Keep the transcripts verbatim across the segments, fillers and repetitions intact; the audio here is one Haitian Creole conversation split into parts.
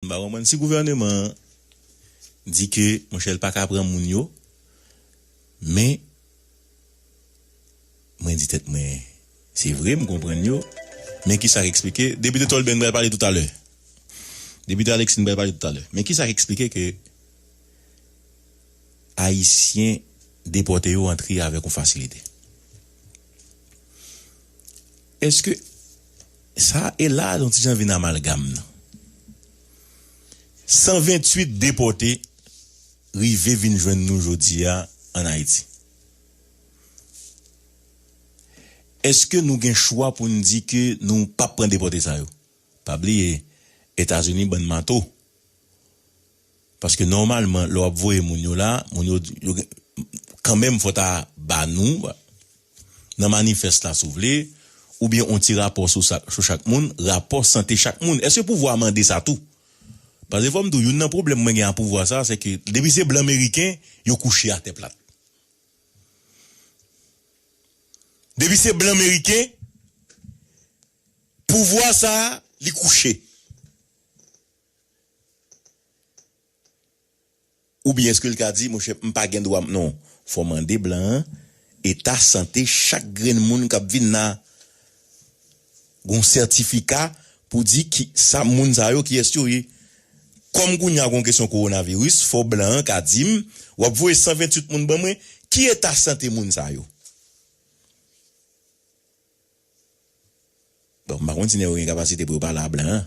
M pa konprann si gouvèneman an di ke, monchè, l pa ka pran moun yo, men mwen di tèt mwen, se vre, m konprann yo, men ki sa k eksplike, Depite Tolben pral pale toutalè. Depite Alexis pral pale toutalè. Men ki sa k eksplike ke Ayisyen depòte yo antre avèk yon fasilite? Èske sa e la yon ti jan vin amalgam nan? San venntuit depòte rive vin jwenn nou jodi a ann Ayiti. Èske nou gen chwa pou n di ke nou p ap pran depòte sa yo? Pa bliye, Etazini bann mato. Paske nòmalman, lè w ap voye moun yo la, moun yo, yo gen- kanmenm fò ta ba nou, nan manifès la si w vle, oubyen yon ti rapò sou sa, sou chak moun, rapò sante chak moun. Èske pouvwa a mande sa tou? Paske fò m di w, youn nan pwoblèm mwen gen ak pouvwa sa, se ke depi se blan meriken, yo kouche atè plat. Depi se blan meriken, pouvwa sa, li kouche. Oubyen èske l ka di, monchè, m pa gen dwa, non, fò mande blan an, eta sante chak grenn moun k ap vin la, gon sètifika pou di ki, sa, moun sa yo, kiyès yo ye. Kòm kounye a gon kesyon kowonaviris, fò blan an ka di m, w ap voye san venntuit moun ban mwen, ki eta sante moun sa yo? Bon, m pa konn si nèg yo gen kapasite pou yo pale a blan an.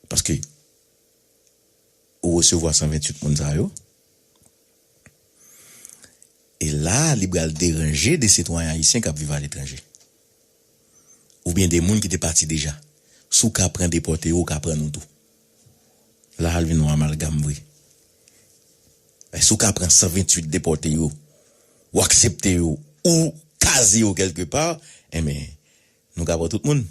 Paske ou resevwa san venntuit moun sa yo. E la, li pral deranje de sitwayen ayisyen k ap viv aletranje. Oubyen de moun ki te pati deja. Si w ka pran depòte yo, ou ka pran nou tou. La, al vin yon amalgam vre. Si w ka pran san venntuit depòte yo, ou aksepte yo, ou kaze yo kèlkepa, enben, nou ka pran tout moun.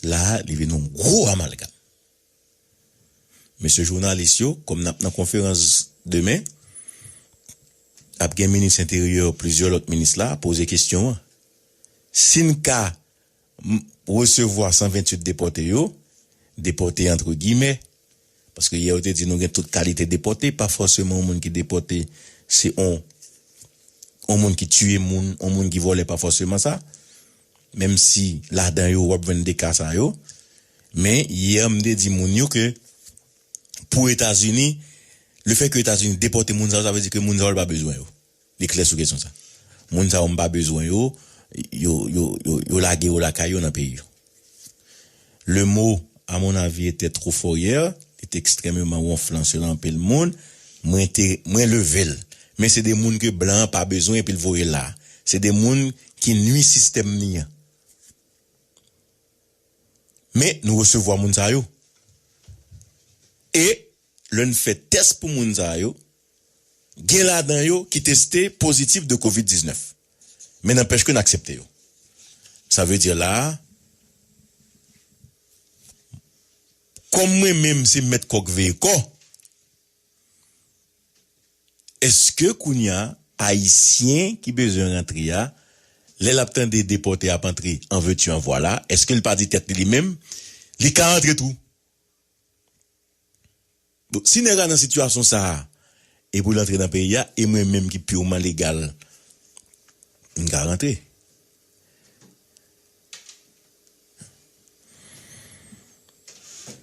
La, li vin yon gwo amalgam. Mesye jounalis yo, kòm n ap nan konferans demen, ap gen minis enteryè, plizyè lòt minis la, poze kesyon an. Si n ka m-, resevwa san venntuit depòte yo, depòte antre gimè, paske yè yo te di nou gen tout kalite depòte, pa fòseman yon moun ki depòte, se on, on moun ki tiye moun, on moun ki vòlè, pa fòseman sa. Menm si ladan yo, w ap jwenn de ka sa yo. Men, yè, m te di moun yo ke pou Etazini, lefètke Etazini depòte moun sa yo, sa vle di ke moun sa yo, l pa bezwen yo. Li klè sou kesyon sa. Moun sa yo, m pa bezwen yo, yo, yo, yo, yo lage yo lakay yo nan peyi yo. Le mot, à mon avis, était trop fort hier, li te ekstrèmeman wonflan selon anpil moun. Mwen te, mwen leve l. Men se de moun ke blan an pa bezwen epi l voye l la. Se de moun ki nwi sistèm ni an. Men nou resevwa moun sa yo. E lè n fè tès pou moun sa yo, gen ladan yo ki teste pozitif de kovid diznèf. Men nanpèch ke n aksepte yo. Sa vle di la, kòm mwen menm se mèt kòk veye kò, èske kounye a, Ayisyen ki bezwen rantre a, lè l ap tande depòte ap antre, en veux-tu, en voilà, èske l pa di tèt li li menm, li ka antre tou? Bon, si nèg la nan sitiyasyon sa a, e pou l antre nan peyi a, e mwen menm ki piman legal, m ka rantre.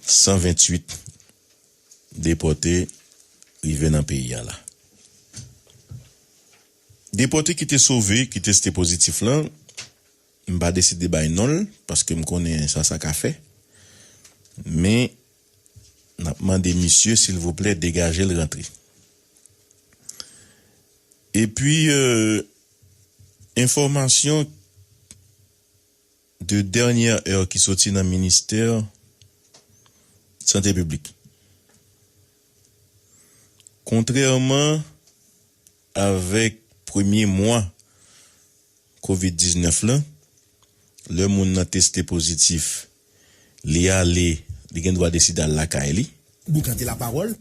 San venntuit depòte rive nan peyi a la. Depòte ki te sove, ki teste pozitif lan, m pa deside bay non l, paske m konnen sa sa ka fè. Men, n ap mande misye, silvouplè, degaje l rantre. Epi, euh, enfòmasyon de dènyè è ki soti nan ministè sante piblik. Kontrèman avèk premye mwa kovid diznèf lan, lè moun nan teste pozitif, li ale, li gen dwa deside al lakay li. Boukante lapawòl.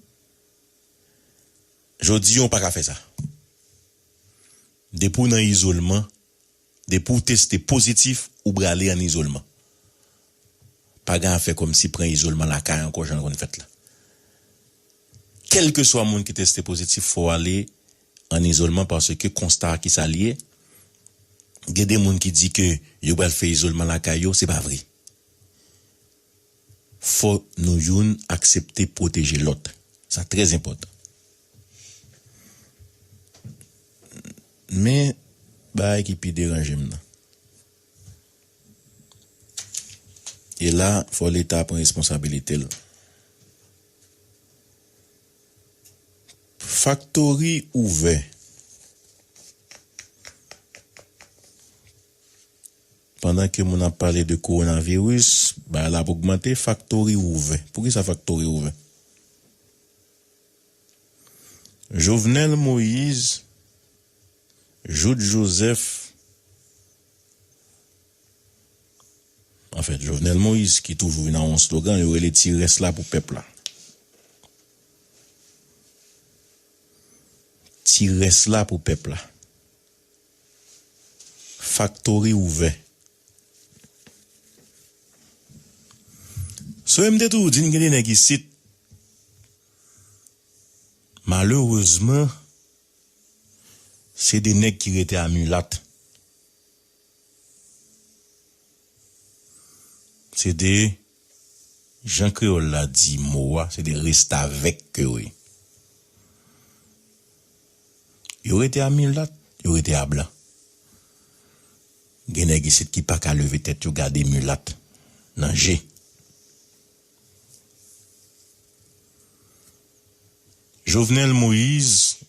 Jodi a, w pa ka fè sa. Depi w nan izolman, Depi w teste pozitif, ou prale ann izolman. Pa gen afè kòmsi pran izolman lakay ankò jan l konn fèt la. Kèlkeswa moun ki teste pozitif, fò w ale ann izolman paske konsta a ki sa l ye. Gen de moun ki di ke yo pral fè izolman lakay yo, se pa vre. Fò nou youn aksepte pwoteje lòt. Sa trè enpòtan. Men, bagay ki pi deranje m nan. E la, fò Leta pran responsabilite l. Faktori ouvè. Pandan ke moun ap pale de kowonaviris, bagay la ap ogmante, faktori ouvè. Poukisa faktori ouvè? Jovenel Moïse, Jouthe Joseph, anfèt, Jovenel Moïse ki toujou vin ak yon slogan, yo rele ti rès la pou pèp la. Ti rès la pou pèp la. Faktori ouvè. So, m te toujou di n gen de nèg isit. Malerezman, se de nèg ki rete a milat. Se de, jan kreyòl la di mo a, se de restavèk ke yo ye. Yo rete a milat, yo rete a blan. Gen nèg isit ki pa ka leve tèt yo gade milat nan je. Jovenel Moïse,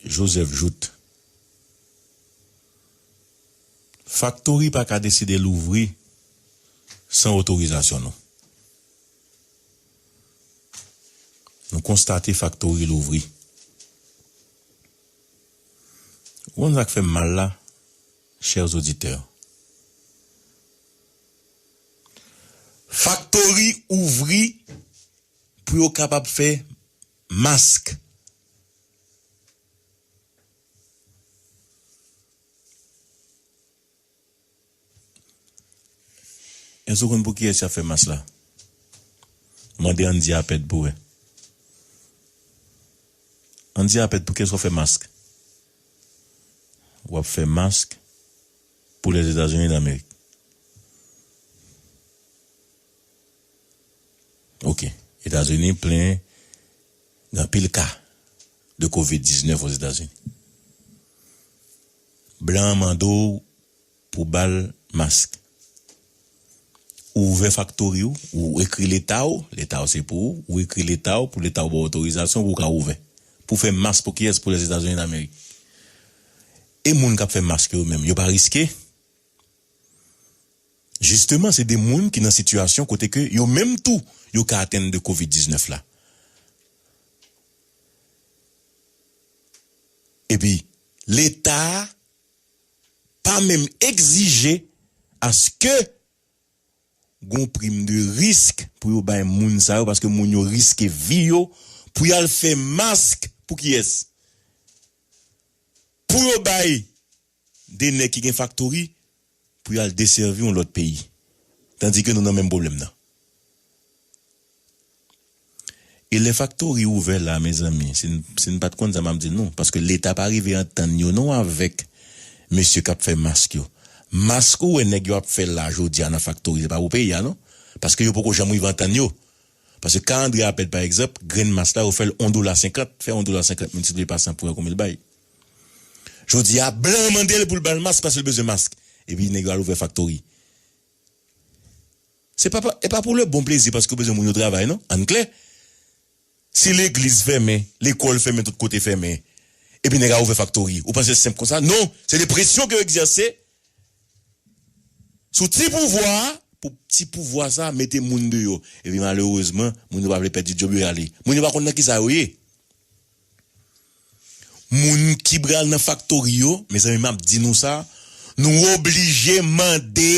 Joseph Jouthe. Faktori pa ka deside louvri san otorizasyon nou. Nou konstate faktori louvri. Ou konn sa k fè m mal la, chers auditeurs? Faktori ouvri pou yo kapab fè mask. Èske w konn pou kiyès y ap fè mask la? Mande Andy Apèd pou wè. Andy Apèd, pou kiyès w ap fè mask? W ap fè mask pou Lèzetazini Damerik. Ok. Etazini plen gen anpil ka de kovid diznèf Ozetazini. Blan an mande w pou ba l mask. Ou ouvè faktori w, ou ekri leta w, leta w se pou ou, ou ekri leta w pou leta w ba w otorizasyon pou w ka ouvè. Pou fè mask pou kiyès? Pou Lèzetazini Damerik. E moun k ap fè mask yo menm, yo pa riske? Jisteman, se de moun ki nan sitiyasyon kote ke yo menm tou, yo ka atenn de kovid diznèf la. Epi, leta a pa menm egzije aske gon prim de risk pou yo bay moun sa yo, paske moun yo riske vi yo pou y al fè mask pou kiyès? Pou yo bay de nèg ki gen faktori pou y al desèvi yon lòt peyi. Tandike nou nan menm pwoblèm nan. E lè faktori ouvè la, mezanmi, si n, si n pa t konn sa m ap di nou, paske leta pa rive antann yo non avèk mesye k ap fè mask yo. Mask ou wè nèg yo ap fè la jodi a nan faktori, se pa pou peyi a non. Paske yo poko janm rive antann yo. Paske ka André Apèd, pa egzanp, grenn mask la, yo fè l yon dola senkant, fè yon dola senkant miltipliye pa san pou wè konbyen l bay. Jodi a, blan an mande l pou l ba l mask paske l bezwen mask. Epi nèg yo al ouvè faktori. Se pa, pa, e pa pou le bon plezi paske yo bezwen moun yo travay, non? Ann klè. Si legliz fèmen, lekòl fèmen, tout kote fèmen, epi nèg a ouvè faktori, ou panse se senp konsa? Non, se de presyon ke yo egzèse sou ti pouvwa a, pou ti pouvwa sa a mete moun deyò. Epi malerezman, moun yo pa vle pèdi djòb yo, y ale. Moun yo pa konn nan kisa yo ye. Moun ki pral nan faktori yo, mezanmi, m ap di nou sa, nou oblije mande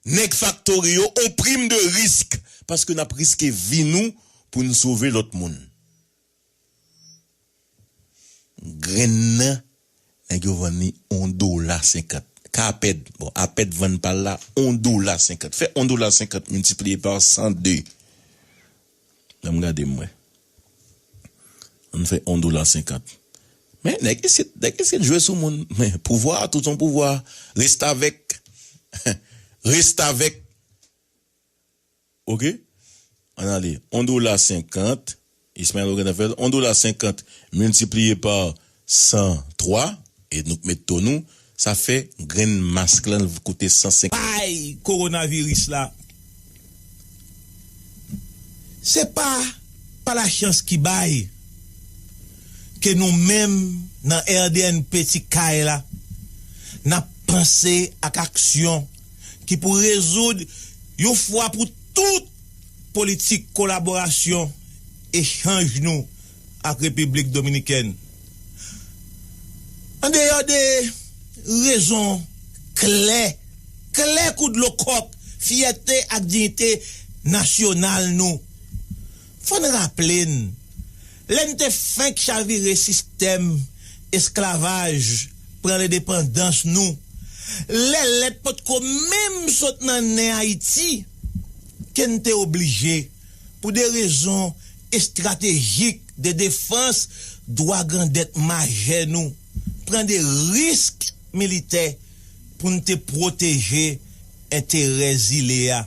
nèg faktori yo on prim de risk, paske n ap riske vi nou pou n sove lòt moun. Grenn nan Nèg yo vann li yon dola senkant. Ka pèd. Bon, Apèd vann pa l la yon dola senkant. Fè yon dola senkant miltipliye pa san de. Ban m gade m wè. Ann fè yon dola senkant. Men, nèg isit, nèg isit jwe sou moun. Men, pouvwa, tout yon pouvwa. Restavèk. Restavèk. Oke? Ann ale. Yon dola senkant. Ismaël Rogan fè l. Yon dola senkant miltipliye pa san twa. E nou k met to nou. Sa fè grenn mask lan koute san senkant. Bay kowonaviris la. Se pa pa lachans ki bay ke nou menm nan R D N P ti kay la, n ap panse ak aksyon ki pou rezoud yon fwa pou tout politik kolaborasyon, echanj nou ak Repiblik Dominikèn. Andeyò de rezon klè, klè kou dlo kòk, fyète ak diyite nasyonal nou, fò n raple n, lè n te fenk chavire sistèm esklavaj, pran lendepandans nou, lè lèt potko menm sot nan nen Ayiti, ke n te oblije, pou de rezon estratejik de defans dwa grandèt majè nou, pran de risk militè pou n te pwoteje enterè zile a.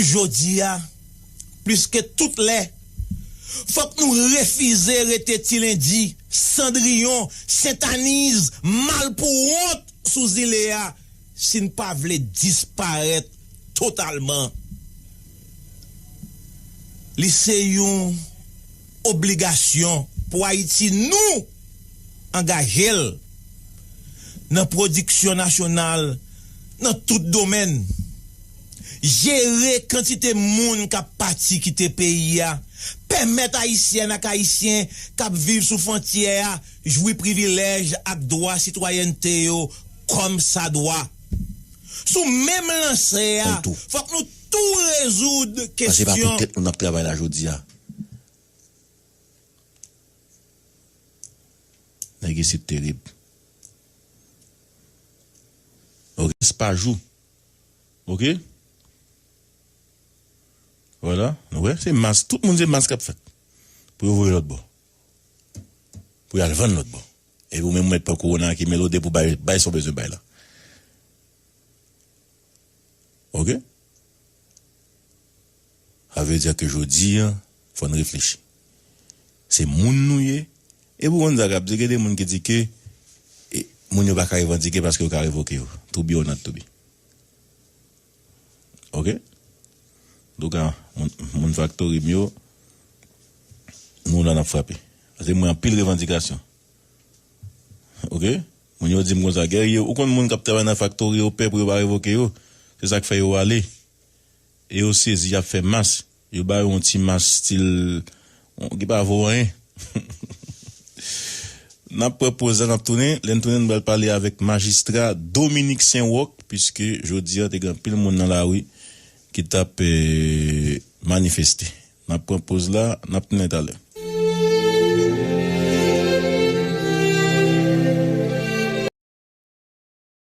Jodi a, plis ke tout lè, fòk nou refize rete Ti Lendi, Sandriyon, Sentaniz, Malpouwont sou zile a, si n pa vle disparèt totalman. Li se yon obligasyon pou Ayiti nou angaje l nan pwodiksyon nasyonal nan tout domèn. Jere kantite moun k ap pati kite peyi a, pèmèt Ayisyèn ak Ayisyen k ap viv sou fwontyè a jwi privilèj ak dwa sitwayènte yo kòmsadwa. Sou menm lanse a, fòk nou tou rezoud kesyon. Paske se pa pou tèt nou n ap travay la jodi a. Nèg isit terib. Oke, se pa jou. Oke? Vwala, nou wè, se mas, tout moun se mas k ap fèt. Pou yo voye lòt bò. Pou y al vann lòt bò. Epi ou menm ou mèt pran kowona ki melode pou bay, bay sa w bezwen bay la. Oke? Sa vle di ke jodi a, fò n reflechi. Se moun nou ye. Epi ou konn sa k ap di, gen de moun ki di ke e, moun yo pa ka revandike paske yo ka revoke yo. To be or not to be. Oke? Antouka, moun, moun Factory m yo, nou la n ap frape. Paske mwen anpil revandikasyon. Oke? Moun yo di m konsa, Guerrier, ou konn moun k ap travay nan Factory yo pè pou yo pa revoke yo? Se sa k fè yo ale. E yo sezi, y ap fè mas. Yo ba yo yon ti mas stil, ki pa vo anyen. N ap pran poz la, n ap tounen. Lè n tounen, nou pral pale avèk majistra Dominique Saint-Roch, piske jodi a, te gen anpil moun nan lari ki t ap, eh, manifeste. N ap pran poz la, n ap tounen talè.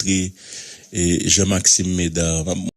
E, Jean Maxime Médard. M ap